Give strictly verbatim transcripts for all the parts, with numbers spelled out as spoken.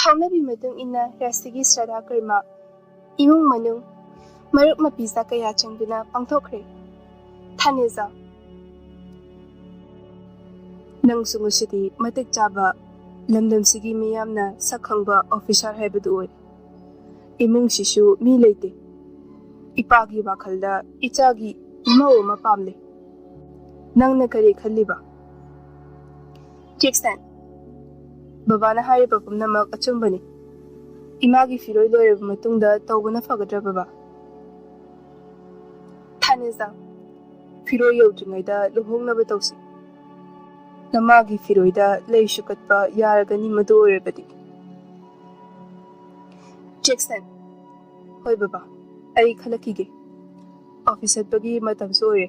ꯍꯧꯅꯕꯤ ꯃꯇꯨꯡ ꯏꯟꯅ ꯔꯥꯁꯇ꯭ꯔꯒꯤ ꯁ꯭ꯔꯗꯥ ꯀꯔꯃ ꯏꯃꯨꯡ ꯃꯅꯨꯡ, ꯃꯔꯨꯞ ꯃꯄꯤꯖꯥ ꯀꯌꯥ ꯆꯪꯗꯨꯅ ꯄꯥꯡꯊꯣꯛꯈ꯭ꯔꯦ꯫ ꯊꯥꯅꯦꯖꯥ, ꯅꯪꯁꯨ ꯉꯁꯤꯗꯤ ꯃꯇꯤꯛ ꯆꯥꯕ, ꯂꯝꯗꯝꯁꯤꯒꯤ ꯃꯤꯌꯥꯝꯅ ꯁꯛ ꯈꯪꯕ ꯑꯣꯐꯤꯁꯥꯔ ꯍꯥꯏꯕꯗꯨ ꯑꯣꯏꯔꯦ꯫ ꯏꯃꯨꯡꯁꯤꯁꯨ ꯃꯤ ꯂꯩꯇꯦ꯫ ꯏꯄꯥꯒꯤ ꯋꯥꯈꯜꯗ ꯏꯆꯥꯒꯤ ꯏꯃꯧ ꯑꯃ ꯄꯥꯝꯂꯦ꯫ ꯅꯪꯅ ꯀꯔꯤ ꯈꯜꯂꯤꯕ? ꯖꯦꯛꯁꯟ, ꯕꯕꯥꯅ ꯍꯥꯏꯔꯤꯕ ꯄꯨꯝꯅꯃꯛ ꯑꯆꯨꯝꯕꯅꯤ꯫ ꯏꯃꯥꯒꯤ ꯐꯤꯔꯣꯏ ꯂꯣꯏꯔꯕ ꯃꯇꯨꯡꯗ ꯇꯧꯕꯅ ꯐꯒꯗ꯭ꯔꯥ, ꯕꯕꯥ? ꯊꯥꯅꯦꯖꯥ, ꯐꯤꯔꯣꯏ ꯌꯧꯗ꯭ꯔꯤꯉꯩꯗ ꯂꯨꯍꯣꯡꯅꯕ ꯇꯧꯁꯤ꯫ ꯅꯃꯥꯒꯤ ꯐꯤꯔꯣꯏꯗ ꯂꯩꯁꯨ ꯀꯠꯄ ꯌꯥꯔꯒꯅꯤ, ꯃꯗꯨ ꯑꯣꯏꯔꯕꯗꯤ꯫ ꯖꯦꯛꯁꯟ, ꯍꯣꯏ ꯕꯕꯥ, ꯑꯩ ꯈꯜꯂꯛꯈꯤꯒꯦ꯫ ꯑꯣꯐꯤꯁ ꯆꯠꯄꯒꯤ ꯃꯇꯝꯁꯨ ꯑꯣꯏꯔꯦ꯫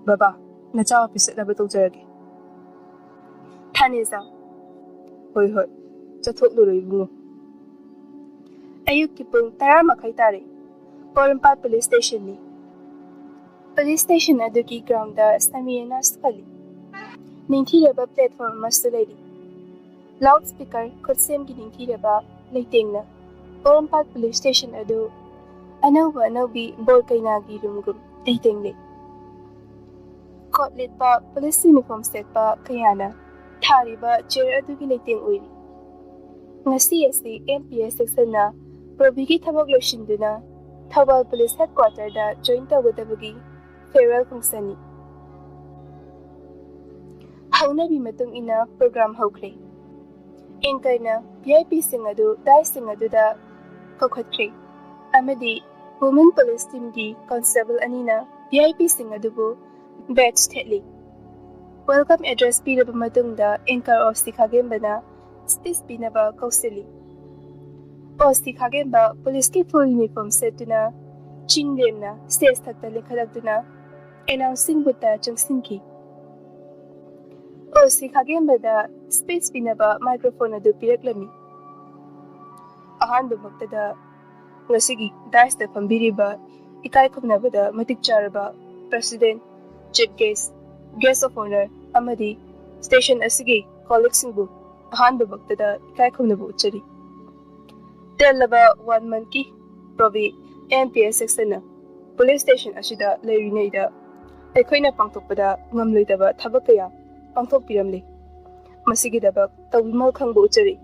ꯕꯕꯥ, ꯅꯆꯥ ꯑꯣꯐꯤꯁ ꯆꯠꯅꯕ ꯇꯧꯖꯔꯒꯦ꯫ ꯊꯥꯅꯦꯖꯥ, ꯍꯣꯏ ꯍꯣꯏ, ꯆꯠꯊꯣꯛꯂꯨꯔꯣ ꯏꯕꯨꯡꯉꯣ꯫ ꯑꯌꯨꯛꯀꯤ ꯄꯨꯡ ꯇꯔꯥ ꯃꯈꯥꯏ ꯇꯥꯔꯦ꯫ ꯄꯣꯔꯣꯝꯄꯥꯠ ꯄꯨꯂꯤꯁ ꯁ꯭ꯇꯦꯁꯟꯅꯤ꯫ ꯄꯨꯂꯤꯁ ꯁ꯭ꯇꯦꯁꯟ ꯑꯗꯨꯒꯤ ꯒ꯭ꯔꯥꯎꯟꯗ ꯁꯃꯤꯌꯥꯅꯥꯁ ꯈꯜꯂꯤ꯫ ꯅꯤꯡꯊꯤꯔꯕ ꯄ꯭ꯂꯦꯠꯐꯣꯔꯝ ꯑꯃꯁꯨ ꯂꯩꯔꯤ꯫ ꯂꯥꯎꯗ ꯁ꯭ꯄꯤꯀꯔ ꯈꯨꯠꯁꯦꯝꯒꯤ ꯅꯤꯡꯊꯤꯔꯕ ꯂꯩꯇꯦꯡꯅ ꯄꯣꯔꯣꯝꯄꯥꯠ ꯄꯨꯂꯤꯁ ꯁ꯭ꯇꯦꯁꯟ ꯑꯗꯨ ꯑꯅꯧꯕ ꯑꯅꯧꯕꯤ ꯕꯣꯔ ꯀꯩꯅꯥꯒꯤ ꯔꯨꯝꯒꯨꯝ ꯂꯩꯇꯦꯡꯂꯤ꯫ ꯀꯣꯠ ꯂꯤꯠꯄ ꯄꯨꯂꯤꯁ ꯌꯨꯅꯤꯐꯣꯔꯝ ꯁꯦꯠꯄ ꯀꯌꯥꯅ ꯊꯥꯔꯤꯕ ꯆꯤꯌꯔ ꯑꯗꯨꯒꯤ ꯂꯩꯇꯦꯡ ꯑꯣꯏꯔꯤ꯫ ꯉꯁꯤ ꯑꯁꯤ ꯑꯦꯝ ꯄꯤ ꯑꯦꯁ ꯁꯦꯛꯁꯟꯅ ꯄ꯭ꯔꯣꯕꯤꯒꯤ ꯊꯕꯛ ꯂꯣꯏꯁꯤꯟꯗꯨꯅ ꯊꯧꯕꯥꯜ ꯄꯨꯂꯤꯁ ꯍꯦꯗꯀ꯭ꯋꯥꯇꯔꯗ ꯖꯣꯏꯟ ꯇꯧꯒꯗꯕꯒꯤ ꯐꯦꯌꯔꯋꯦꯜ ꯐꯪꯁꯟꯅꯤ꯫ ꯍꯧꯅꯕꯤ ꯃꯇꯨꯡ ꯏꯟꯅ ꯄ꯭ꯔꯣꯒ꯭ꯔꯥꯝ ꯍꯧꯈ꯭ꯔꯦ꯫ ꯑꯦꯡꯀꯔꯅ ꯚꯤ ꯑꯥꯏ ꯄꯤꯁꯤꯡ ꯑꯗꯨ ꯗꯥꯏꯁꯁꯤꯡ ꯑꯗꯨꯗ ꯀꯧꯈꯠꯈ꯭ꯔꯦ ꯑꯃꯗꯤ ꯋꯨꯃꯦꯟ ꯄꯨꯂꯤꯁ ꯇꯤꯝꯒꯤ ꯀꯣꯟꯁꯇꯦꯕꯜ ꯑꯅꯤꯅ ꯚꯤ ꯑꯥꯏ ꯄꯤꯁꯤꯡ ꯑꯗꯨꯕꯨ ꯕꯦꯖ ꯊꯦꯠꯂꯤ꯫ ꯋꯦꯜꯀꯝ ꯑꯦꯗ꯭ꯔꯦꯁ ꯄꯤꯔꯕ ꯃꯇꯨꯡꯗ ꯑꯦꯡꯀꯔ ꯑꯣ ꯁꯤ ꯈꯥꯒꯦꯝꯕꯅ ꯁ꯭ꯄꯤꯆ ꯄꯤꯅꯕ ꯀꯧꯁꯤꯜꯂꯤ꯫ ꯑꯣ ꯁꯤ ꯈꯥꯒꯦꯝꯕ ꯄꯨꯂꯤꯁꯀꯤ ꯐꯨꯜ ꯌꯨꯅꯤꯐꯣꯔꯝ ꯁꯦꯠꯇꯨꯅ ꯆꯤꯡ ꯂꯦꯝꯅ ꯁ꯭ꯇꯦꯖ ꯊꯛꯇ ꯂꯦꯞꯈꯠꯂꯛꯇꯨꯅ ꯑꯦꯅꯥꯎꯟꯁꯤꯡ ꯕꯨꯠꯇ ꯆꯪꯁꯤꯟꯈꯤ꯫ ꯑꯣ ꯁꯤ ꯈꯥꯒꯦꯝꯕꯗ ꯁ꯭ꯄꯤꯆ ꯄꯤꯅꯕ ꯃꯥꯏꯀ꯭ꯔꯣꯐꯣꯟ ꯑꯗꯨ ꯄꯤꯔꯛꯂꯝꯃꯤ꯫ ꯑꯍꯥꯟꯕꯃꯛꯇꯗ ꯉꯁꯤꯒꯤ ꯗꯥꯏꯁꯇ ꯐꯝꯕꯤꯔꯤꯕ ꯏꯀꯥꯏ ꯈꯨꯝꯅꯕꯗ ꯃꯇꯤꯛ ꯆꯥꯔꯕ president, chief guest, guest of honour ꯑꯃꯗꯤ ꯁ꯭ꯇꯦꯁꯟ ꯑꯁꯤꯒꯤ ꯀꯣꯂꯤꯛꯁꯤꯡꯕꯨ ꯑꯍꯥꯟꯕꯃꯛꯇꯗ ꯏꯀꯥꯏ ꯈꯨꯝꯅꯕ ꯎꯠꯆꯔꯤ꯫ ꯇꯦꯜꯂꯕ ꯋꯥꯟ ꯃꯟꯊꯀꯤ ꯄ꯭ꯔꯣꯚꯤ ꯑꯦꯟ ꯄꯤ ꯑꯦꯁ ꯁꯦꯛꯁꯟꯅ ꯄꯨꯂꯤꯁ ꯁ꯭ꯇꯦꯁꯟ ꯑꯁꯤꯗ ꯂꯩꯔꯤꯉꯩꯗ ꯑꯩꯈꯣꯏꯅ ꯄꯥꯡꯊꯣꯛꯄꯗ ꯉꯝꯂꯣꯏꯗꯕ ꯊꯕꯛ ꯀꯌꯥ ꯄꯥꯡꯊꯣꯛꯄꯤꯔꯝꯂꯦ꯫ ꯃꯁꯤꯒꯤꯗꯃꯛ ꯇꯧꯕꯤꯃꯜ ꯈꯪꯕ ꯎꯠꯆꯔꯤ꯫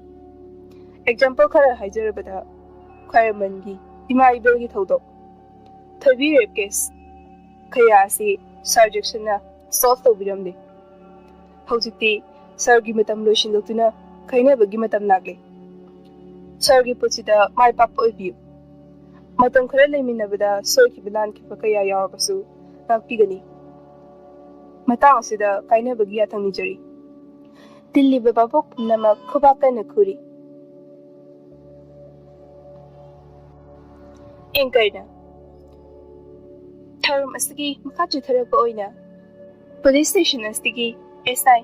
ꯑꯦꯛꯖꯥꯝꯄꯜ ꯈꯔ ꯍꯥꯏꯖꯔꯕꯗ, ꯈ꯭ꯋꯥꯏꯔꯝꯕꯟꯒꯤ ꯏꯃꯥ ꯏꯕꯦꯜꯒꯤ ꯊꯧꯗꯣꯛ, ꯊꯣꯏꯕꯤ ꯔꯦꯞ ꯀꯦꯁ ꯀꯌꯥ ꯑꯁꯤ ꯁꯥꯔ ꯖꯦꯛꯁꯟꯅ ꯁꯣꯜꯚ ꯇꯧꯕꯤꯔꯝꯂꯦ꯫ ꯍꯧꯖꯤꯛꯇꯤ ꯁꯥꯔꯒꯤ ꯃꯇꯝ ꯂꯣꯏꯁꯤꯜꯂꯛꯇꯨꯅ ꯈꯥꯏꯅꯕꯒꯤ ꯃꯇꯝ ꯂꯥꯛꯂꯦ꯫ ꯁꯥꯔꯒꯤ ꯄꯨꯟꯁꯤꯗ ꯃꯥꯏ ꯄꯥꯛꯄ ꯑꯣꯏꯕꯤꯌꯨ꯫ ꯃꯇꯝ ꯈꯔ ꯂꯩꯃꯤꯟꯅꯕꯗ ꯁꯣꯏꯈꯤꯕ ꯂꯥꯟꯈꯤꯕ ꯀꯌꯥ ꯌꯥꯎꯔꯕꯁꯨ ꯉꯥꯛꯄꯤꯒꯅꯤ꯫ ꯃꯇꯥꯡ ꯑꯁꯤꯗ ꯀꯥꯏꯅꯕꯒꯤ ꯌꯥꯊꯪ ꯅꯤꯖꯔꯤ꯫ ꯇꯤꯜꯂꯤꯕ ꯚꯥꯕꯣꯛ ꯄꯨꯝꯅꯃꯛ ꯈꯨꯕꯥꯛ ꯀꯟꯅ ꯈꯨꯔꯤ꯫ ꯑꯦꯡꯀꯔꯅ ꯊꯧꯔꯝ ꯑꯁꯤꯒꯤ ꯃꯈꯥ ꯆꯠꯊꯔꯛꯄ ꯑꯣꯏꯅ ꯄꯨꯂꯤꯁ ꯁ꯭ꯇꯦꯁꯟ ꯑꯁꯤꯒꯤ ꯑꯦꯁ ꯑꯥꯏ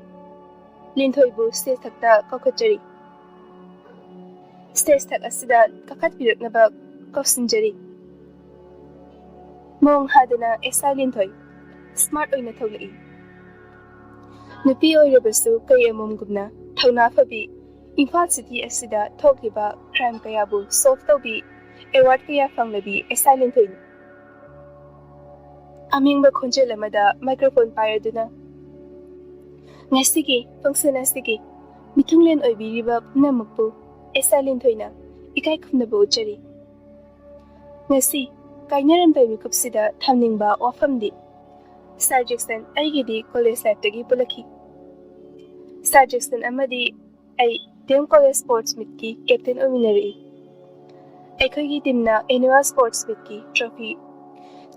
ꯂꯤꯟꯊꯣꯏꯕꯨ ꯁ꯭ꯇꯦꯖ ꯊꯛꯇ ꯀꯧꯈꯠꯆꯔꯤ꯫ ꯁ꯭ꯇꯦꯖ ꯊꯛ ꯑꯁꯤꯗ ꯀꯥꯈꯠꯄꯤꯔꯛꯅꯕ ꯀꯧꯁꯤꯟꯖꯔꯤ꯫ ꯃꯣꯡ ꯍꯥꯗꯅ ꯑꯦꯁ ꯑꯥꯏ ꯂꯤꯟꯊꯣꯏ ꯁ꯭ꯃꯥꯔꯠ ꯑꯣꯏꯅ ꯊꯣꯛꯂꯛꯏ꯫ ꯅꯨꯄꯤ ꯑꯣꯏꯔꯕꯁꯨ ꯀꯩ ꯑꯃꯣꯝꯒꯨꯝꯅ ꯊꯧꯅꯥ ꯐꯕꯤ, ꯏꯝꯐꯥꯜ ꯁꯤꯇꯤ ꯑꯁꯤꯗ ꯊꯣꯛꯂꯤꯕ ꯀ꯭ꯔꯥꯏꯝ ꯀꯌꯥꯕꯨ ꯁꯣꯜꯚ ꯇꯧꯕꯤ, ꯑꯦꯋꯥꯔꯗ ꯀꯌꯥ ꯐꯪꯂꯕꯤ ꯑꯦꯁ ꯑꯥꯏ ꯂꯤꯟꯊꯣꯏꯅꯤ꯫ ꯑꯃꯤꯡꯕ ꯈꯣꯟꯖꯦꯜ ꯑꯃꯗ ꯃꯥꯏꯀ꯭ꯔꯣꯐꯣꯟ ꯄꯥꯏꯔꯗꯨꯅ, ꯉꯁꯤꯒꯤ ꯐꯪꯁꯟ ꯑꯁꯤꯒꯤ ꯃꯤꯊꯨꯡꯂꯦꯟ ꯑꯣꯏꯕꯤꯔꯤꯕ ꯄꯨꯝꯅꯃꯛꯄꯨ ꯑꯦꯁ ꯑꯥꯏ ꯂꯤꯟꯊꯣꯏꯅ ꯏꯀꯥꯏ ꯈꯨꯝꯅꯕ ꯎꯠꯆꯔꯤ꯫ ꯉꯁꯤ ꯀꯥꯏꯅꯔꯝꯕ ꯃꯤꯀꯨꯞꯁꯤꯗ ꯊꯝꯅꯤꯡꯕ ꯋꯥꯐꯝꯗꯤ, ꯁꯥꯔ ꯖꯦꯛꯁꯟ ꯑꯩꯒꯤꯗꯤ ꯀꯣꯂꯦꯖ ꯂꯥꯏꯐꯇꯒꯤ ꯄꯨꯜꯂꯛꯈꯤ꯫ ꯁꯥꯔ ꯖꯦꯛꯁꯟ ꯑꯃꯗꯤ ꯑꯩ ꯗꯤ ꯑꯦꯝ ꯀꯣꯂꯦꯖ ꯁ꯭ꯄꯣꯔꯠꯁ ꯃꯤꯠꯀꯤ ꯀꯦꯞꯇꯦꯟ ꯑꯣꯏꯃꯤꯟꯅꯔꯛꯏ꯫ ꯑꯩꯈꯣꯏꯒꯤ ꯇꯤꯝꯅ ꯑꯦꯅꯨꯋꯦꯜ ꯁ꯭ꯄꯣꯔꯠꯁ ꯃꯤꯠꯀꯤ ꯇ꯭ꯔꯣꯐꯤ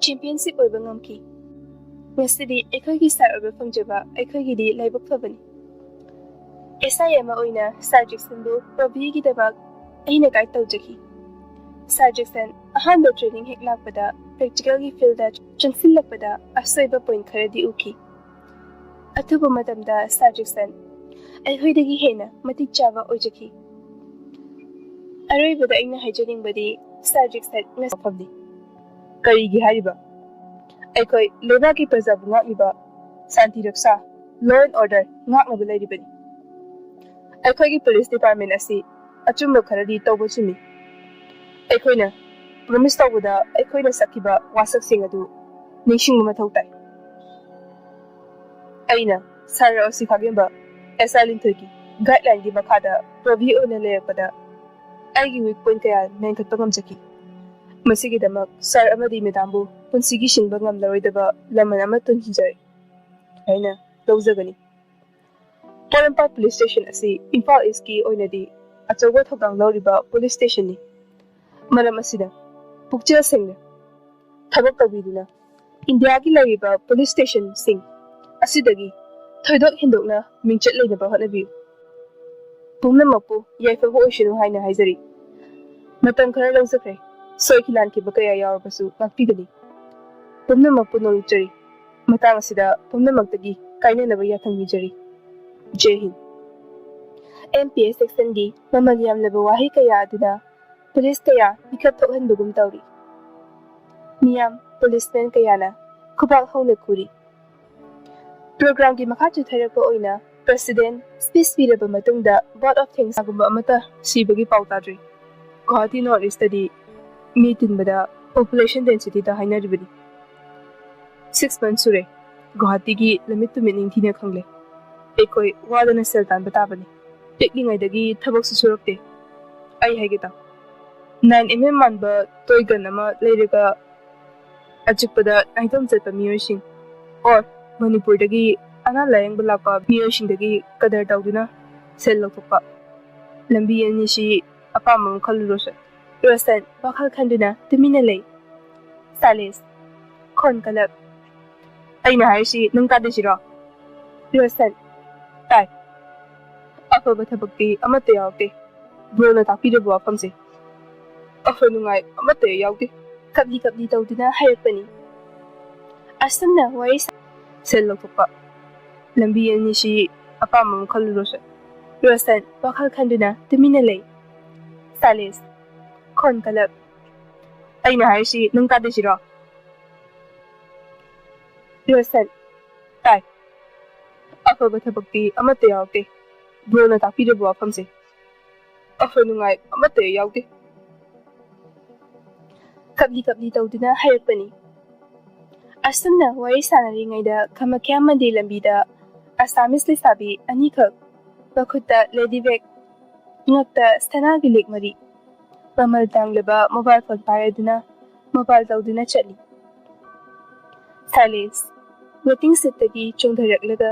ꯆꯦꯝꯄꯤꯌꯟꯁꯤꯞ ꯑꯣꯏꯕ ꯉꯝꯈꯤ꯫ ꯉꯁꯤꯗꯤ ꯑꯩꯈꯣꯏꯒꯤ ꯁꯥꯔ ꯑꯣꯏꯕ ꯐꯪꯖꯕ ꯑꯩꯈꯣꯏꯒꯤꯗꯤ ꯂꯥꯏꯕꯛ ꯐꯕꯅꯤ꯫ ꯑꯦꯁ ꯑꯥꯏ ꯑꯃ ꯑꯣꯏꯅ ꯁꯥꯔ ꯖꯦꯛꯁꯟꯕꯨ ꯄ꯭ꯔꯣꯚꯤꯒꯤꯗꯃꯛ ꯑꯩꯅ ꯒꯥꯏꯗ ꯇꯧꯖꯈꯤ꯫ ꯁꯥꯔ ꯖꯦꯛꯁꯟ ꯑꯍꯥꯟꯕ ꯇ꯭ꯔꯦꯅꯤꯡ ꯍꯦꯛ ꯂꯥꯛꯄꯗ ꯄ꯭ꯔꯦꯛꯇꯤꯀꯦꯜꯒꯤ ꯐꯤꯜꯗ ꯆꯪꯁꯤꯜꯂꯛꯄꯗ ꯑꯁꯣꯏꯕ ꯄꯣꯏꯟꯠ ꯈꯔꯗꯤ ꯎꯈꯤ꯫ ꯑꯊꯨꯕ ꯃꯇꯝꯗ ꯁꯥꯔ ꯖꯦꯛꯁꯟ ꯑꯩꯈꯣꯏꯗꯒꯤ ꯍꯦꯟꯅ ꯃꯇꯤꯛ ꯆꯥꯕ ꯑꯣꯏꯖꯈꯤ꯫ ꯑꯔꯣꯏꯕꯗ ꯑꯩꯅ ꯍꯥꯏꯖꯅꯤꯡꯕꯗꯤ ꯁꯥꯔ ꯖꯦꯛꯁꯟ ꯉꯁꯤ ꯃꯐꯝꯅꯤ꯫ ꯀꯔꯤꯒꯤ ꯍꯥꯏꯔꯤꯕ? ꯑꯩꯈꯣꯏ ꯂꯩꯕꯥꯛꯀꯤ ꯄ꯭ꯔꯖꯥꯕꯨ ꯉꯥꯛꯂꯤꯕ ꯁꯥꯟꯇꯤ ꯔꯛꯁꯥ, law and order ꯉꯥꯛꯅꯕ ꯂꯩꯔꯤꯕꯅꯤ꯫ ꯑꯩꯈꯣꯏꯒꯤ ꯄꯨꯂꯤꯁ ꯗꯤꯄꯥꯔꯠꯃꯦꯟ ꯑꯁꯤ ꯑꯆꯨꯝꯕ ꯈꯔꯗꯤ ꯇꯧꯕ ꯆꯨꯝꯃꯤ, ꯑꯩꯈꯣꯏꯅ ꯄ꯭ꯔꯣꯃꯤꯁ ꯇꯧꯕꯗ ꯑꯩꯈꯣꯏꯅ ꯁꯛꯈꯤꯕ ꯋꯥꯁꯛꯁꯤꯡ ꯑꯗꯨ ꯅꯤꯡꯁꯤꯡꯕ ꯃꯊꯧ ꯇꯥꯏ꯫ ꯑꯩꯅ ꯁꯥꯔ ꯑꯣꯁꯤ ꯈꯥꯒꯦꯝꯕ, ꯑꯦꯁ ꯑꯥꯔ ꯂꯤꯟꯊꯣꯏꯒꯤ ꯒꯥꯏꯗꯂꯥꯏꯟꯒꯤ ꯃꯈꯥꯗ ꯄ꯭ꯔꯣꯚꯤ ꯑꯣꯏꯅ ꯂꯩꯔꯛꯄꯗ ꯑꯩꯒꯤ ꯋꯤꯛ ꯄꯣꯏꯟ ꯀꯌꯥ ꯃꯦꯟꯈꯠꯄ ꯉꯝꯖꯈꯤ꯫ ꯃꯁꯤꯒꯤꯗꯃꯛ ꯁꯥꯔ ꯑꯃꯗꯤ ꯃꯦꯗꯥꯝꯕꯨ ꯄꯨꯟꯁꯤꯒꯤ ꯁꯤꯟꯕ ꯉꯝꯂꯔꯣꯏꯗꯕ ꯂꯃꯟ ꯑꯃ ꯇꯨꯡꯁꯤꯟꯖꯔꯦ ꯍꯥꯏꯅ ꯂꯧꯖꯒꯅꯤ꯫ ꯄꯣꯔꯣꯝꯄꯥꯠ ꯄꯨꯂꯤꯁ ꯁ꯭ꯇꯦꯁꯟ ꯑꯁꯤ ꯏꯝꯐꯥꯜ ꯏꯁꯀꯤ ꯑꯣꯏꯅꯗꯤ ꯑꯆꯧꯕ ꯊꯧꯗꯥꯡ ꯂꯧꯔꯤꯕ ꯄꯨꯂꯤꯁ ꯁ꯭ꯇꯦꯁꯟꯅꯤ꯫ ꯃꯔꯝ ꯑꯁꯤꯅ ꯄꯨꯛꯆꯦꯜ ꯁꯦꯡꯅ ꯊꯕꯛ ꯇꯧꯕꯤꯗꯨꯅ ꯏꯟꯗꯤꯌꯥꯒꯤ ꯂꯩꯔꯤꯕ ꯄꯨꯂꯤꯁ ꯁ꯭ꯇꯦꯁꯟꯁꯤꯡ ꯑꯁꯤꯗꯒꯤ ꯊꯣꯏꯗꯣꯛ ꯍꯦꯟꯗꯣꯛꯅ ꯃꯤꯡꯆꯠ ꯂꯩꯅꯕ ꯍꯣꯠꯅꯕꯤꯌꯨ꯫ ꯄꯨꯝꯅꯃꯛꯄꯨ ꯌꯥꯏꯐꯕ ꯑꯣꯏꯁꯅꯨ ꯍꯥꯏꯅ ꯍꯥꯏꯖꯔꯤ꯫ ꯃꯇꯝ ꯈꯔ ꯂꯧꯖꯈ꯭ꯔꯦ꯫ ꯁꯣꯏꯈꯤ ꯂꯥꯟꯈꯤꯕ ꯀꯌꯥ ꯌꯥꯎꯔꯕꯁꯨ ꯉꯥꯛꯄꯤꯒꯅꯤ꯫ ꯄꯨꯝꯅꯃꯛꯄꯨ ꯅꯣꯡꯂꯨꯛꯆꯔꯤ꯫ ꯃꯇꯥꯡ ꯑꯁꯤꯗ ꯄꯨꯝꯅꯃꯛꯇꯒꯤ ꯀꯥꯏꯅꯅꯕ ꯌꯥꯊꯪ ꯅꯤꯖꯔꯤ꯫ ꯖꯦ ꯍꯤꯟ꯫ ꯑꯦꯝ ꯄꯤ ꯑꯦꯁ ꯁꯦꯛꯁꯟꯒꯤ ꯃꯃꯜ ꯌꯥꯝꯂꯕ ꯋꯥꯍꯩ ꯀꯌꯥ ꯑꯗꯨꯅ ꯄꯨꯂꯤꯁ ꯀꯌꯥ ꯃꯤꯀꯞ ꯊꯣꯛꯍꯟꯕꯒꯨꯝ ꯇꯧꯔꯤ꯫ ꯃꯤꯌꯥꯝ ꯄꯨꯂꯤꯁꯃꯦꯟ ꯀꯌꯥꯅ ꯈꯨꯕꯥꯛ ꯍꯧꯅ ꯈꯨꯔꯤ꯫ ꯄ꯭ꯔꯣꯒ꯭ꯔꯥꯝꯒꯤ ꯃꯈꯥ ꯆꯠꯊꯔꯛꯄ ꯑꯣꯏꯅ ꯄ꯭ꯔꯁꯤꯗꯦꯟ ꯁ꯭ꯄꯤꯆ ꯄꯤꯔꯕ ꯃꯇꯨꯡꯗ ꯚꯣꯠ ꯑꯣꯐ ꯊꯦꯡꯁꯒꯨꯝꯕ ꯑꯃꯠꯇ ꯁꯤꯕꯒꯤ ꯄꯥꯎ ꯇꯥꯗ꯭ꯔꯤ꯫ ꯒꯨꯋꯥꯍꯥꯇꯤ ꯅꯣꯔꯠ ꯏꯁꯇꯗꯤ ꯃꯤ ꯇꯤꯟꯕꯗ ꯄꯣꯄꯨꯂꯦꯁꯟ ꯗꯦꯟꯁꯤꯇꯤꯗ ꯍꯥꯏꯅꯔꯤꯕꯅꯤ꯫ ꯁꯤꯛꯁ ꯃꯟꯊ ꯁꯨꯔꯦ ꯒꯨꯋꯥꯍꯥꯇꯤꯒꯤ ꯂꯝꯃꯤꯠ ꯇꯨꯃꯤꯠ ꯅꯤꯡꯊꯤꯅ ꯈꯪꯂꯦ꯫ ꯑꯩꯈꯣꯏ ꯋꯥꯗꯅ ꯁꯦꯜ ꯇꯥꯟꯕ ꯇꯥꯕꯅꯤ꯫ ꯄꯤꯛꯂꯤꯉꯩꯗꯒꯤ ꯊꯕꯛꯁꯨ ꯁꯨꯔꯛꯇꯦ꯫ ꯑꯩ ꯍꯥꯏꯒꯦ ꯇꯥꯎ꯫ ꯅꯥꯏꯟ ꯑꯦꯝ ꯑꯦꯝ ꯃꯥꯟꯕ ꯇꯣꯏ ꯒꯟ ꯑꯃ ꯂꯩꯔꯒ ꯑꯆꯤꯛꯄꯗ ꯅꯥꯏꯇꯣꯝ ꯆꯠꯄ ꯃꯤꯑꯣꯏꯁꯤꯡ, ꯑꯣꯔ ꯃꯅꯤꯄꯨꯔꯗꯒꯤ ꯑꯅꯥ ꯂꯥꯌꯦꯡꯕ ꯂꯥꯛꯄ ꯃꯤꯑꯣꯏꯁꯤꯡꯗꯒꯤ ꯀꯗꯔ ꯇꯧꯗꯨꯅ ꯁꯦꯜ ꯂꯧꯊꯣꯛꯄ꯫ ꯂꯝꯕꯤ ꯑꯅꯤꯁꯤ ꯑꯄꯥꯝꯕ ꯑꯃ ꯈꯜꯂꯨꯔꯣꯁꯦ꯫ ꯔꯣꯁꯟ, ꯋꯥꯈꯜ ꯈꯟꯗꯨꯅ ꯇꯨꯃꯤꯟꯅ ꯂꯩ꯫ ꯁꯥꯂꯤꯁ, ꯈꯣꯟ ꯀꯜꯂꯞ꯫ ꯑꯩꯅ ꯍꯥꯏꯔꯤꯁꯤ ꯅꯪ ꯇꯥꯗꯣꯏꯁꯤꯔꯣ? ꯔꯣꯁꯟ, ꯇꯥꯏ꯫ ꯑꯐꯕ ꯊꯕꯛꯇꯤ ꯑꯃꯠꯇ ꯌꯥꯎꯔꯛꯇꯦ꯫ ꯕ꯭ꯔꯣꯅ ꯇꯥꯛꯄꯤꯔꯤꯕ ꯋꯥꯐꯝꯁꯦ꯫ ꯑꯐ ꯅꯨꯡꯉꯥꯏ ꯑꯃꯠꯇ ꯌꯥꯎꯗꯦ꯫ ꯀꯞꯂꯤ ꯀꯞꯂꯤ ꯇꯧꯗꯨꯅ ꯍꯥꯏꯔꯛꯄꯅꯤ꯫ ꯑꯁꯨꯝꯅ ꯋꯥꯔꯤ ꯁꯥ-, ꯁꯦꯜ ꯂꯧꯊꯣꯛꯄ꯫ ꯂꯝꯕꯤ ꯑꯅꯤꯁꯤ ꯑꯄꯥꯝꯕ ꯑꯃ ꯈꯜꯂꯨꯔꯣꯁꯦ꯫ ꯔꯣꯁꯟ, ꯋꯥꯈꯜ ꯈꯟꯗꯨꯅ ꯇꯨꯃꯤꯟꯅ ꯂꯩ꯫ ꯁꯥꯂꯤꯁ, ꯈꯣꯟ ꯀꯜꯂꯞ꯫ ꯑꯩꯅ ꯍꯥꯏꯔꯤꯁꯤ ꯅꯪ ꯇꯥꯗꯣꯏꯁꯤꯔꯣ? ꯔꯣꯁꯟ, ꯇꯥꯏ꯫ ꯑꯐꯕ ꯊꯕꯛꯇꯤ ꯑꯃꯠꯇ ꯌꯥꯎꯔꯛꯇꯦ꯫ ꯕ꯭ꯔꯣꯅ ꯇꯥꯛꯄꯤꯔꯤꯕ ꯋꯥꯐꯝꯁꯦ꯫ ꯑꯐ ꯅꯨꯡꯉꯥꯏ ꯑꯃꯠꯇ ꯌꯥꯎꯗꯦ꯫ ꯀꯞꯂꯤ ꯀꯞꯂꯤ ꯇꯧꯗꯨꯅ ꯍꯥꯏꯔꯛꯄꯅꯤ꯫ ꯑꯁꯨꯝꯅ ꯋꯥꯔꯤ ꯁꯥꯟꯅꯔꯤꯉꯩꯗ ꯀꯥꯃꯈ꯭ꯌꯥ ꯃꯟꯗꯤꯔ ꯂꯝꯕꯤꯗ ꯑꯁꯥꯃꯤꯁ ꯂꯩꯁꯥꯕꯤ ꯑꯅꯤꯈꯛ ꯃꯈꯨꯠꯇ ꯂꯦꯗꯤ ꯕꯦꯒ, ꯉꯛꯇ ꯁꯅꯥꯒꯤ ꯂꯤꯛ ꯃꯔꯤ, ꯃꯃꯜ ꯇꯥꯡꯂꯕ ꯃꯣꯕꯥꯏꯜ ꯐꯣꯟ ꯄꯥꯏꯔꯗꯨꯅ ꯃꯣꯕꯥꯏꯜ ꯇꯧꯗꯨꯅ ꯆꯠꯂꯤ꯫ ꯁꯥꯏꯂꯦꯁ ꯋꯦꯇꯤꯡ ꯁꯤꯠꯇꯒꯤ ꯆꯣꯡꯊꯔꯛꯂꯒ,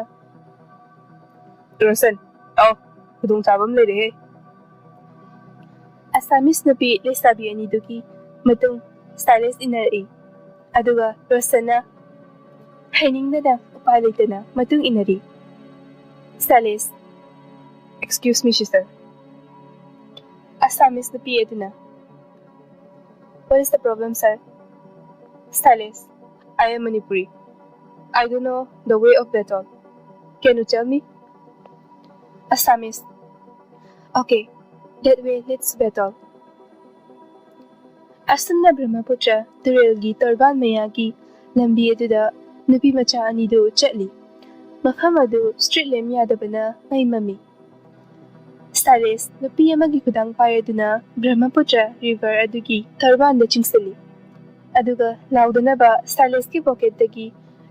"ꯔꯣꯁꯟ, ꯑꯧ, ꯈꯨꯗꯣꯡꯆꯥꯕ ꯑꯃ ꯂꯩꯔꯦꯍꯦ!" ꯑꯁꯥꯃꯤꯁ ꯅꯨꯄꯤ ꯂꯩꯁꯥꯕꯤ ꯑꯅꯤꯗꯨꯒꯤ ꯃꯇꯨꯡ ꯁꯥꯏꯂꯦꯁ ꯏꯟꯅꯔꯛꯏ꯫ ꯑꯗꯨꯒ ꯔꯣꯁꯟꯅ ꯍꯩꯅꯤꯡꯗꯅ ꯎꯄꯥꯏ ꯂꯩꯇꯅ ꯃꯇꯨꯡ ꯏꯟꯅꯔꯤ꯫ ꯁꯥꯏꯂꯦꯁ, "Excuse me, sister." ꯑꯁꯥꯃꯤꯁ ꯅꯨꯄꯤ ꯑꯗꯨꯅ, "What is the problem, sir?" ꯁꯥꯏꯂꯦꯁ, "I am Manipuri. I don't know the way of Betul. Can you tell me?" Assamese, "Okay, that way leads Betul." ꯑꯁꯨꯝꯅ ꯕ꯭ꯔꯍꯃꯄꯨꯇ꯭ꯔ ꯇꯨꯔꯦꯜꯒꯤ ꯇꯣꯔꯕꯥꯟ ꯃꯌꯥꯒꯤ ꯂꯝꯕꯤ ꯑꯗꯨꯗ ꯅꯨꯄꯤ ꯃꯆꯥ ꯑꯅꯤꯗꯨ ꯆꯠꯂꯤ꯫ ꯃꯐꯝ ꯑꯗꯨ ꯁ꯭ꯇ꯭ꯔꯤꯠ ꯂꯦꯝꯞ ꯌꯥꯗꯕꯅ ꯃꯩ ꯃꯝꯃꯤ꯫ ꯁꯥꯏꯂꯦꯁ ꯅꯨꯄꯤ ꯑꯃꯒꯤ ꯈꯨꯗꯥꯡ ꯄꯥꯏꯔꯗꯨꯅ ꯕ꯭ꯔꯍꯃꯄꯨꯇ꯭ꯔ ꯔꯤꯚꯔ ꯑꯗꯨꯒꯤ ꯇꯣꯔꯕꯥꯟꯗ ꯆꯤꯡꯁꯤꯜꯂꯤ꯫ ꯑꯗꯨꯒ ꯂꯥꯎꯗꯅꯕ ꯁꯥꯏꯂꯦꯁꯀꯤ ꯄꯣꯀꯦꯠꯇꯒꯤ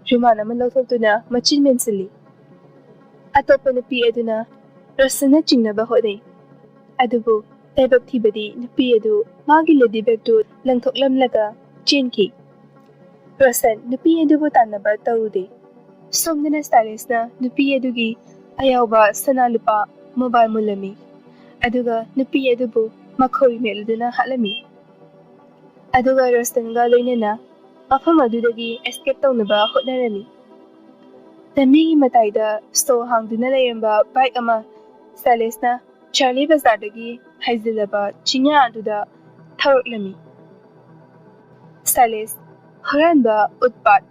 ꯔꯨꯃꯥꯟ ꯑꯃ ꯂꯧꯊꯣꯛꯇꯨꯅ ꯃꯆꯤꯟ ꯃꯦꯟꯁꯤꯜꯂꯤ꯫ ꯑꯇꯣꯞꯄ ꯅꯨꯄꯤ ꯑꯗꯨꯅ ꯔꯣꯁꯟꯅ ꯆꯤꯡꯅꯕ ꯍꯣꯠꯅꯩ꯫ ꯑꯗꯨꯕꯨ ꯂꯥꯏꯕꯛ ꯊꯤꯕꯗꯤ ꯅꯨꯄꯤ ꯑꯗꯨ ꯃꯥꯒꯤ ꯂꯦꯗꯤ ꯕꯦꯒꯇꯨ ꯂꯪꯊꯣꯛꯂꯝꯂꯒ ꯆꯦꯟꯈꯤ꯫ ꯔꯣꯁꯟ ꯅꯨꯄꯤ ꯑꯗꯨꯕꯨ ꯇꯥꯟꯅꯕ ꯇꯧꯔꯨꯗꯦ꯫ ꯁꯣꯝꯗꯅ ꯁꯥꯏꯂꯦꯁꯅ ꯅꯨꯄꯤ ꯑꯗꯨꯒꯤ ꯑꯌꯥꯎꯕ ꯁꯅꯥ ꯂꯨꯄꯥ ꯃꯣꯕꯥꯏꯜ ꯃꯨꯜꯂꯝꯃꯤ꯫ ꯑꯗꯨꯒ ꯅꯨꯄꯤ ꯑꯗꯨꯕꯨ ꯃꯈꯧꯔꯤ ꯃꯦꯠꯂꯗꯨꯅ ꯍꯥꯠꯂꯝꯃꯤ꯫ ꯑꯗꯨꯒ ꯔꯣꯁꯟꯒ ꯂꯣꯏꯅꯅ ꯃꯐꯝ ꯑꯗꯨꯗꯒꯤ ꯑꯦꯁꯀꯦꯞ ꯇꯧꯅꯕ ꯍꯣꯠꯅꯔꯝꯃꯤ꯫ ꯂꯝꯕꯤꯒꯤ ꯃꯇꯥꯏꯗ ꯁ꯭ꯇꯣꯜ ꯍꯥꯡꯗꯨꯅ ꯂꯩꯔꯝꯕ ꯕꯥꯏꯛ ꯑꯃ ꯁꯥꯏꯂꯦꯁꯅ ꯆꯥꯔꯂꯤ ꯕꯖꯥꯔꯗꯒꯤ ꯍꯥꯏꯖꯤꯜꯂꯕ ꯆꯤꯡꯌꯥ ꯑꯗꯨꯗ ꯊꯧꯔꯛꯂꯝꯃꯤ꯫ ꯁꯥꯏꯂꯦꯁ, ꯍꯨꯔꯥꯟꯕ ꯎꯠꯄꯥꯠ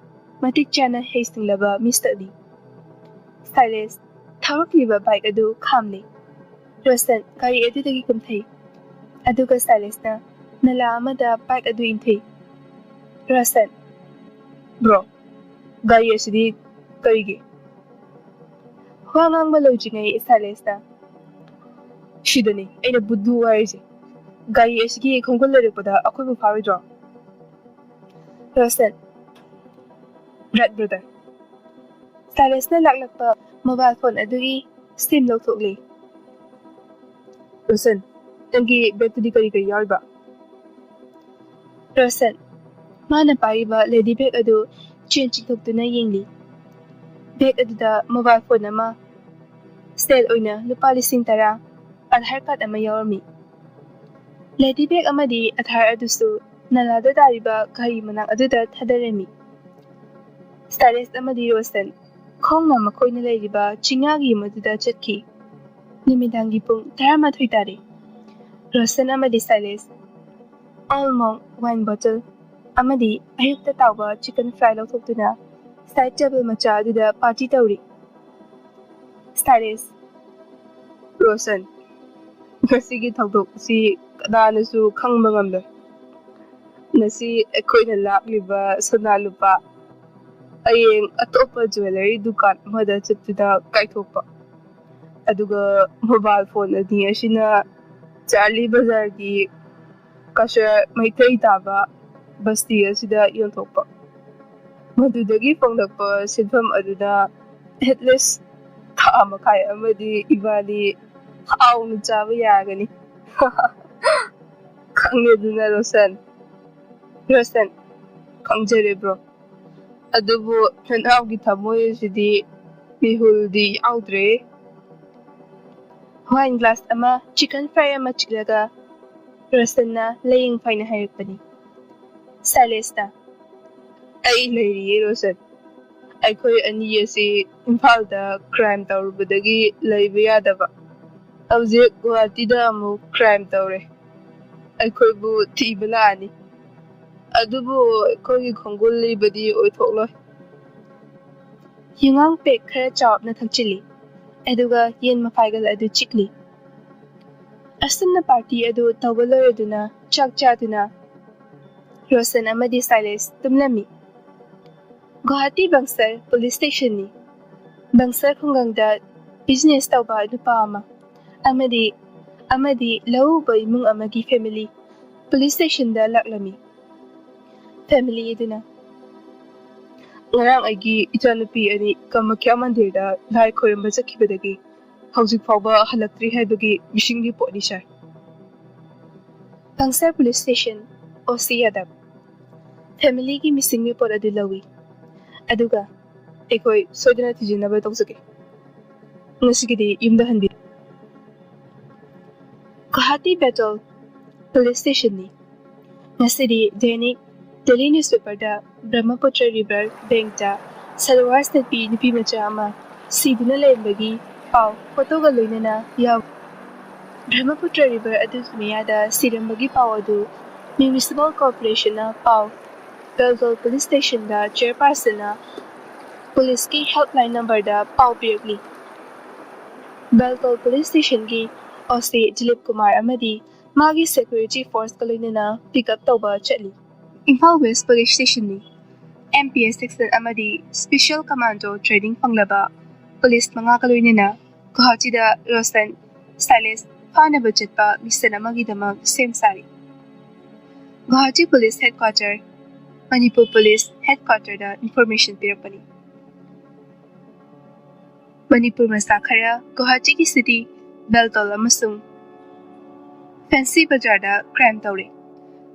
ꯃꯇꯤꯛ ꯆꯥꯅ ꯍꯩꯁꯤꯡꯂꯕ ꯃꯤꯁꯛꯅꯤ꯫ ꯁꯥꯏꯂꯦꯁ ꯊꯧꯔꯛꯂꯤꯕ ꯕꯥꯏꯛ ꯑꯗꯨ ꯈꯥꯝꯂꯦ꯫ ꯔꯣꯁꯟ ꯒꯥꯔꯤ ꯑꯗꯨꯗꯒꯤ ꯀꯨꯝꯊꯩ꯫ ꯑꯗꯨꯒ ꯁꯥꯏꯂꯦꯁꯅ ꯅꯂꯥ ꯑꯃꯗ ꯕꯥꯏꯛ ꯑꯗꯨ ꯏꯟꯊꯨꯏ꯫ ꯔꯣꯁꯟ, "ꯕ꯭ꯔꯣ, ꯒꯥꯔꯤ ꯑꯁꯤꯗꯤ ꯀꯔꯤꯒꯤ?" ꯋꯥ ꯉꯥꯡꯕ ꯂꯣꯏꯗ꯭ꯔꯤꯉꯩ ꯁꯥꯏꯂꯦꯁꯅ, "ꯁꯤꯗꯅꯤ ꯑꯩꯅ ꯕꯨꯗꯨ ꯍꯥꯏꯔꯤꯁꯦ꯫ ꯒꯥꯔꯤ ꯑꯁꯤꯒꯤ ꯈꯣꯡꯒꯨꯜ ꯂꯩꯔꯛꯄꯗ ꯑꯩꯈꯣꯏꯕꯨ ꯐꯥꯔꯣꯏꯗ꯭ꯔꯣ? ꯔꯣꯁꯟ꯫ Right, brother. ꯁꯥꯏꯂꯦꯁꯅ ꯂꯥꯛꯂꯛꯄ ꯃꯣꯕꯥꯏꯜ ꯐꯣꯟ ꯑꯗꯨꯒꯤ ꯁꯤꯝ ꯂꯧꯊꯣꯛꯂꯤ꯫ ꯔꯣꯁꯟ, ꯅꯪꯒꯤ ꯕꯦꯒꯇꯨꯗꯤ ꯀꯔꯤ ꯀꯔꯤ ꯌꯥꯎꯔꯤꯕ? ꯔꯣꯁꯟ, ꯃꯥꯅ ꯄꯥꯏꯔꯤꯕ ꯂꯦꯗꯤ ꯕꯦꯒ ꯑꯗꯨ ꯆꯦꯟ ꯆꯤꯡꯊꯣꯛꯇꯨꯅ ꯌꯦꯡꯂꯤ꯫ ꯕꯦꯒ ꯑꯗꯨꯗ ꯃꯣꯕꯥꯏꯜ ꯐꯣꯟ ꯑꯃ, ꯁꯦꯜ ꯑꯣꯏꯅ ꯂꯨꯄꯥ ꯂꯤꯁꯤꯡ ꯇꯔꯥ, ꯑꯙꯥꯔ ꯀꯥꯔꯗ ꯑꯃ ꯌꯥꯎꯔꯝꯃꯤ꯫ ꯂꯦꯗꯤ ꯕꯦꯒ ꯑꯃꯗꯤ ꯑꯙꯥꯔ ꯑꯗꯨꯁꯨ ꯅꯂꯥꯗ ꯇꯥꯔꯤꯕ ꯒꯥꯔꯤ ꯃꯅꯥꯛ ꯑꯗꯨꯗ ꯊꯥꯗꯔꯝꯃꯤ꯫ ꯁꯥꯏꯂꯦꯁ ꯑꯃꯗꯤ ꯔꯣꯁꯟ ꯈꯣꯡꯅ ꯃꯈꯣꯏꯅ ꯂꯩꯔꯤꯕ ꯆꯤꯡꯌꯥꯒꯤ ꯌꯨꯝ ꯑꯗꯨꯗ ꯆꯠꯈꯤ꯫ ꯅꯨꯃꯤꯗꯥꯡꯒꯤ ꯄꯨꯡ ꯇꯔꯥꯃꯥꯊꯣꯏ ꯇꯥꯔꯦ꯫ ꯔꯣꯁꯟ ꯑꯃꯗꯤ ꯁꯥꯏꯂꯦꯁ ꯑꯜꯃꯣꯡ ꯋꯥꯏꯟ ꯕꯣꯇꯜ ꯑꯃꯗꯤ ꯑꯌꯨꯛꯇ ꯇꯥꯎꯕ ꯆꯤꯀꯟ ꯐ꯭ꯔꯥꯏ ꯂꯧꯊꯣꯛꯇꯨꯅ ꯁꯥꯏꯠ ꯇꯦꯕꯜ ꯃꯆꯥ ꯑꯗꯨꯗ ꯄꯥꯔꯇꯤ ꯇꯧꯔꯤ꯫ ꯁꯥꯏꯂꯦꯁ, ꯔꯣꯁꯟ, ꯉꯁꯤꯒꯤ ꯊꯧꯗꯣꯛ ꯑꯁꯤ ꯀꯅꯥꯅꯁꯨ ꯈꯪꯕ ꯉꯝꯂꯣꯏ꯫ ꯉꯁꯤ ꯑꯩꯈꯣꯏꯅ ꯂꯥꯛꯂꯤꯕ ꯁꯅꯥ ꯂꯨꯄꯥ ꯍꯌꯦꯡ ꯑꯇꯣꯞꯄ ꯖꯨꯋꯦꯂꯔꯤ ꯗꯨꯀꯥꯟ ꯑꯃꯗ ꯆꯠꯇꯨꯅ ꯀꯥꯏꯊꯣꯛꯄ, ꯑꯗꯨꯒ ꯃꯣꯕꯥꯏꯜ ꯐꯣꯟ ꯑꯅꯤ ꯑꯁꯤꯅ ꯆꯥꯔꯂꯤ ꯕꯖꯥꯔꯒꯤ ꯀꯁꯔ ꯃꯩꯇꯩ ꯇꯥꯕ ꯕꯁꯇꯤ ꯑꯁꯤꯗ ꯌꯣꯟꯊꯣꯛꯄ꯫ ꯃꯗꯨꯗꯒꯤ ꯐꯪꯂꯛꯄ ꯁꯦꯟꯐꯝ ꯑꯗꯨꯅ at least ꯊꯥ ꯃꯈꯥꯏ ꯑꯃꯗꯤ ꯏꯕꯥꯅꯤ ꯍꯥꯎꯅ ꯆꯥꯕ ꯌꯥꯒꯅꯤ꯫ ꯈꯪꯉꯦꯗꯅ, ꯔꯣꯁꯟ? ꯔꯣꯁꯟ, ꯈꯪꯖꯔꯦ, ꯕ꯭ꯔꯣ꯫ ꯑꯗꯨꯕꯨ ꯅꯅꯥꯎꯒꯤ ꯊꯃꯣꯏ ꯑꯁꯤꯗꯤ ꯃꯤꯍꯨꯜꯗꯤ ꯌꯥꯎꯗ꯭ꯔꯦ꯫ ꯋꯥꯏꯟ ꯒ꯭ꯂꯥꯁ ꯑꯃ, ꯆꯤꯀꯟ ꯐ꯭ꯔꯥꯏ ꯑꯃ ꯆꯤꯛꯂꯒ ꯔꯣꯁꯟꯅ ꯂꯥꯏꯌꯦꯡ ꯐꯥꯏꯅ ꯍꯥꯏꯔꯛꯄꯅꯤ꯫ ꯁꯥꯏꯂꯦꯁꯅ, "ꯑꯩ ꯂꯩꯔꯤꯌꯦ, ꯔꯣꯁꯟ꯫ ꯑꯩꯈꯣꯏ ꯑꯅꯤ ꯑꯁꯤ ꯏꯝꯐꯥꯜꯗ ꯀ꯭ꯔꯥꯏꯝ ꯇꯧꯔꯨꯕꯗꯒꯤ ꯂꯩꯕ ꯌꯥꯗꯕ꯫ ꯍꯧꯖꯤꯛ ꯒꯨꯋꯥꯍꯥꯇꯤꯗ ꯑꯃꯨꯛ ꯀ꯭ꯔꯥꯏꯝ ꯇꯧꯔꯦ꯫ ꯑꯩꯈꯣꯏꯕꯨ ꯊꯤꯕ ꯂꯥꯛꯑꯅꯤ꯫ ꯑꯗꯨꯕꯨ ꯑꯩꯈꯣꯏꯒꯤ ꯈꯣꯡꯒꯨꯜ ꯂꯤꯕꯗꯤ ꯑꯣꯏꯊꯣꯛꯂꯣꯏ꯫" ꯌꯨꯉꯥꯡ ꯄꯦꯛ ꯈꯔ ꯆꯥꯎꯔꯞꯅ ꯊꯛꯆꯤꯜꯂꯤ, ꯑꯗꯨꯒ ꯌꯦꯟ ꯃꯐꯥꯏꯒꯜ ꯑꯗꯨ ꯆꯤꯛꯂꯤ꯫ ꯑꯁꯨꯝꯅ ꯄꯥꯔꯇꯤ ꯑꯗꯨ ꯇꯧꯕ ꯂꯣꯏꯔꯗꯨꯅ ꯆꯥꯛ ꯆꯥꯗꯨꯅ ꯔꯣꯁꯟ ꯑꯃꯗꯤ ꯁꯥꯏꯂꯦꯁ ꯇꯨꯝꯂꯝꯃꯤ꯫ ꯒꯨꯋꯥꯍꯥꯇꯤ ꯕꯪꯁꯔ ꯄꯨꯂꯤꯁ ꯁ꯭ꯇꯦꯁꯟꯅꯤ꯫ ꯕꯪꯁꯔ ꯈꯨꯡꯒꯪꯗ ꯕꯤꯖꯤꯅꯦꯁ ꯇꯧꯕ ꯅꯨꯄꯥ ꯑꯃ ꯑꯃꯗꯤ, ꯑꯃꯗꯤ ꯂꯧꯎꯕ ꯏꯃꯨꯡ ꯑꯃꯒꯤ ꯐꯦꯃꯤꯂꯤ ꯄꯨꯂꯤꯁ ꯁ꯭ꯇꯦꯁꯟꯗ ꯂꯥꯛꯂꯝꯃꯤ꯫ Family ꯑꯗꯨꯅ, ꯉꯔꯥꯡ ꯑꯩꯒꯤ ꯏꯆꯥꯅꯨꯄꯤ ꯑꯅꯤ ꯀꯃꯈ꯭ꯌꯥ ꯃꯟꯗꯤꯔꯗ ꯂꯥꯏ ꯈꯣꯏꯔꯝꯕ ꯆꯠꯈꯤꯕꯗꯒꯤ ꯍꯧꯖꯤꯛ ꯐꯥꯎꯕ ꯍꯜꯂꯛꯇ꯭ꯔꯤ ꯍꯥꯏꯕꯒꯤ missing report ꯅꯤ, sir꯫ ꯄꯪꯁꯔ police station, O C ꯌꯥꯗꯕ꯫ Family ꯒꯤ missing report ꯑꯗꯨ ꯂꯧꯏ, ꯑꯗꯨꯒ ꯑꯩꯈꯣꯏ ꯁꯣꯏꯗꯅ ꯊꯤꯖꯤꯟꯅꯕ ꯇꯧꯖꯒꯦ꯫ ꯉꯁꯤꯒꯤꯗꯤ ꯌꯨꯝꯗ ꯍꯟꯕꯤꯔꯣ꯫ ꯒꯨꯋꯥꯍꯥꯇꯤ ꯕꯦꯇꯣꯜ police station ꯅꯤ꯫ ꯉꯁꯤꯗꯤ ꯗꯦꯅꯤꯛ Delhi newspaper ꯗ ꯕ꯭ꯔꯍꯃꯄꯨꯇ꯭ꯔ river bank ꯇ ꯁꯜꯋꯥꯔ ꯁꯦꯠꯄꯤ ꯅꯨꯄꯤ ꯃꯆꯥ ꯑꯃ ꯁꯤꯗꯨꯅ ꯂꯩꯔꯝꯕꯒꯤ ꯄꯥꯎ photo ꯒ ꯂꯣꯏꯅꯅ ꯌꯥꯎ꯫ ꯕ꯭ꯔꯍꯃꯄꯨꯇ꯭ꯔ river ꯑꯗꯨꯒꯤ ꯃꯌꯥꯗ ꯁꯤꯔꯝꯕꯒꯤ ꯄꯥꯎ ꯑꯗꯨ municipal corporation ꯅ ꯄꯥꯎ, ꯕꯦꯜꯇꯣꯜ police station ꯗ chairperson ꯅ police ꯀꯤ helpline number ꯗ ꯄꯥꯎ ꯄꯤꯔꯛꯂꯤ꯫ ꯕꯦꯜꯇꯣꯜ police station ꯒꯤ O C ꯗꯤꯂꯤꯞ ꯀꯨꯃꯥꯔ ꯑꯃꯗꯤ ꯃꯥꯒꯤ security force ꯀ ꯂꯣꯏꯅꯅ pick up ꯇꯧꯕ ꯆꯠꯂꯤ꯫ ꯏꯝꯐꯥꯜ West police station ꯅꯤ꯫ M P S section ꯑꯃꯗꯤ special commando training ꯐꯪꯂꯕ police ꯃꯉꯥꯒ ꯂꯣꯏꯅꯅ ꯒꯨꯋꯥꯍꯥꯇꯤꯗ ꯔꯣꯁꯟ ꯁꯥꯏꯂꯦꯁ ꯐꯥꯅꯕ ꯆꯠꯄ mission ꯑꯃꯒꯤꯗꯃꯛ ꯁꯦꯝ ꯁꯥꯔꯤ꯫ Guwahati police headquarter, Manipur police headquarter ꯗ information ꯄꯤꯔꯛꯄꯅꯤ꯫ ꯃꯅꯤꯄꯨꯔ ꯃꯆꯥ ꯈꯔ ꯒꯨꯋꯥꯍꯥꯇꯤꯒꯤ city ꯕꯦꯜꯇꯣꯜ ꯑꯃꯁꯨꯡ ꯐꯦꯟꯁꯤ ꯕꯖꯥꯔꯗ crime ꯇꯧꯔꯦ꯫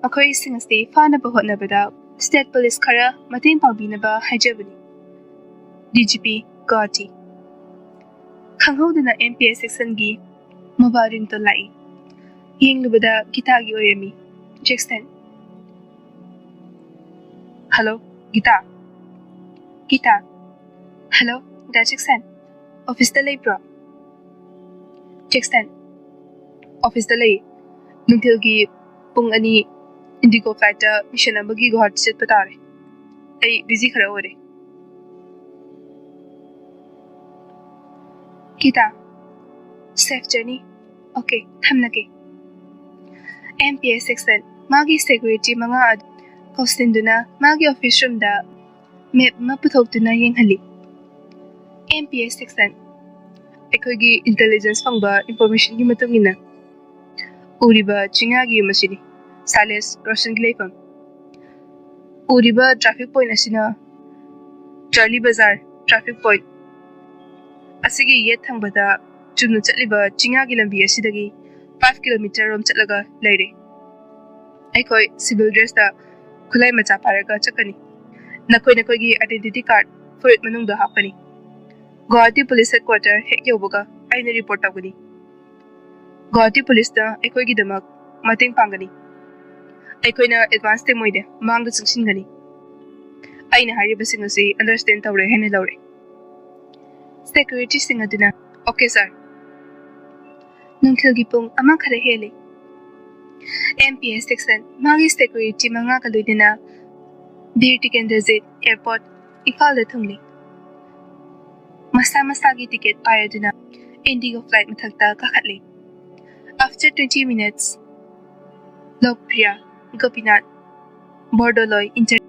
ꯃꯈꯣꯏꯁꯤꯡ ꯑꯁꯤ ꯐꯥꯅꯕ ꯍꯣꯠꯅꯕꯗ state police ꯈꯔ ꯃꯇꯦꯡ ꯄꯥꯡꯕꯤꯅꯕ ꯍꯥꯏꯖꯕꯅꯤ꯫ D G P Guwahati. ꯈꯪꯍꯧꯗꯅ M P S section ꯒꯤ mobile ringtone ꯂꯥꯛꯏ꯫ ꯌꯦꯡꯂꯨꯕꯗ ꯒꯤꯇꯥꯒꯤ ꯑꯣꯏꯔꯝꯃꯤ꯫ Jackson. Hello, guitar. Guitar. Hello, guitar. Jackson, office ꯇ ꯂꯩꯕ꯭ꯔꯣ? ꯖꯦꯛꯁꯟ, office ꯇ ꯂꯩ꯫ ꯅꯨꯡꯊꯤꯜꯒꯤ ꯄꯨꯡ ꯑꯅꯤ Indigo flight ꯇ mission ꯑꯃꯒꯤ ꯒꯨꯋꯥꯍꯥꯇꯤ ꯆꯠꯄ ꯇꯥꯔꯦ꯫ ꯑꯩ busy ꯈꯔ ꯑꯣꯏꯔꯦ꯫ Guitar, safe journey꯫ Okay, ꯊꯝꯂꯒꯦ꯫ M P S section ꯃꯥꯒꯤ security ꯃꯉꯥ ꯑꯗꯨ ꯀꯧꯁꯤꯟꯗꯨꯅ ꯃꯥꯒꯤ office room ꯗ map ꯑꯃ ꯄꯨꯊꯣꯛꯇꯨꯅ ꯌꯦꯡꯍꯜꯂꯤ꯫ M P S section, ꯑꯩꯈꯣꯏꯒꯤ intelligence ꯐꯪꯕ information ꯒꯤ ꯃꯇꯨꯡ ꯏꯟꯅ ꯎꯔꯤꯕ ꯆꯤꯡꯌꯥꯒꯤ ꯌꯨꯝ ꯑꯁꯤꯅꯤ ꯁꯥꯏꯂꯦꯁ ꯔꯣꯁꯟꯒꯤ ꯂꯩꯐꯝ꯫ ꯎꯔꯤꯕ traffic point ꯑꯁꯤꯅ ꯆꯥꯔꯂꯤ ꯕꯖꯥꯔ traffic point ꯑꯁꯤꯒꯤ ꯌꯦꯠ ꯊꯪꯕꯗ ꯆꯨꯝꯅ ꯆꯠꯂꯤꯕ ꯆꯤꯡꯌꯥꯒꯤ ꯂꯝꯕꯤ ꯑꯁꯤꯗꯒꯤ five kilometer ꯔꯣꯝ ꯆꯠꯂꯒ ꯂꯩꯔꯦ꯫ ꯑꯩꯈꯣꯏ civil dressꯇ ꯈꯨꯠꯂꯥꯏ ꯃꯆꯥ ꯄꯥꯏꯔꯒ ꯆꯠꯀꯅꯤ꯫ ꯅꯈꯣꯏ ꯅꯈꯣꯏꯒꯤ identity card ꯐꯨꯔꯤꯠ ꯃꯅꯨꯡꯗ ꯍꯥꯞꯀꯅꯤ꯫ ꯒꯨꯋꯥꯍꯥꯇꯤ police headquarter ꯍꯦꯛ ꯌꯧꯕꯒ ꯑꯩꯅ report ꯇꯧꯒꯅꯤ꯫ ꯒꯨꯋꯥꯍꯥꯇꯤ policeꯅ ꯑꯩꯈꯣꯏꯒꯤꯗꯃꯛ ꯃꯇꯦꯡ ꯄꯥꯡꯒꯅꯤ꯫ ꯑꯩꯈꯣꯏꯅ advance ꯇꯦꯃꯣꯏꯗ ꯃꯥꯡꯗ ꯆꯪꯁꯤꯟꯒꯅꯤ꯫ ꯑꯩꯅ ꯍꯥꯏꯔꯤꯕꯁꯤꯡ ꯑꯁꯤ understand ꯇꯧꯔꯦ ꯍꯥꯏꯅ ꯂꯧꯔꯦ꯫ Securityꯁꯤꯡ ꯑꯗꯨꯅ, "Okay sir." ꯅꯨꯡꯊꯤꯜꯒꯤ ꯄꯨꯡ ꯑꯃ ꯈꯔ ꯍꯦꯜꯂꯦ꯫ M P S section ꯃꯥꯒꯤ security ꯃꯉꯥꯒ ꯂꯣꯏꯅꯅ ꯕꯤꯔ ꯇꯤꯀꯦꯟꯗ꯭ꯔꯖꯤꯠ airport ꯏꯝꯐꯥꯜꯗ ꯊꯨꯡꯂꯦ꯫ ꯃꯁꯥ ꯃꯁꯥꯒꯤ ticket ꯄꯥꯏꯔꯗꯨꯅ Indigo flight ꯃꯊꯛꯇ ꯀꯥꯈꯠꯂꯦ꯫ After twenty minutes, ꯂꯣꯛꯄ꯭ꯔꯤꯌꯥ, Gopinath, ꯕꯣꯔꯗꯣꯂꯣꯏ inter-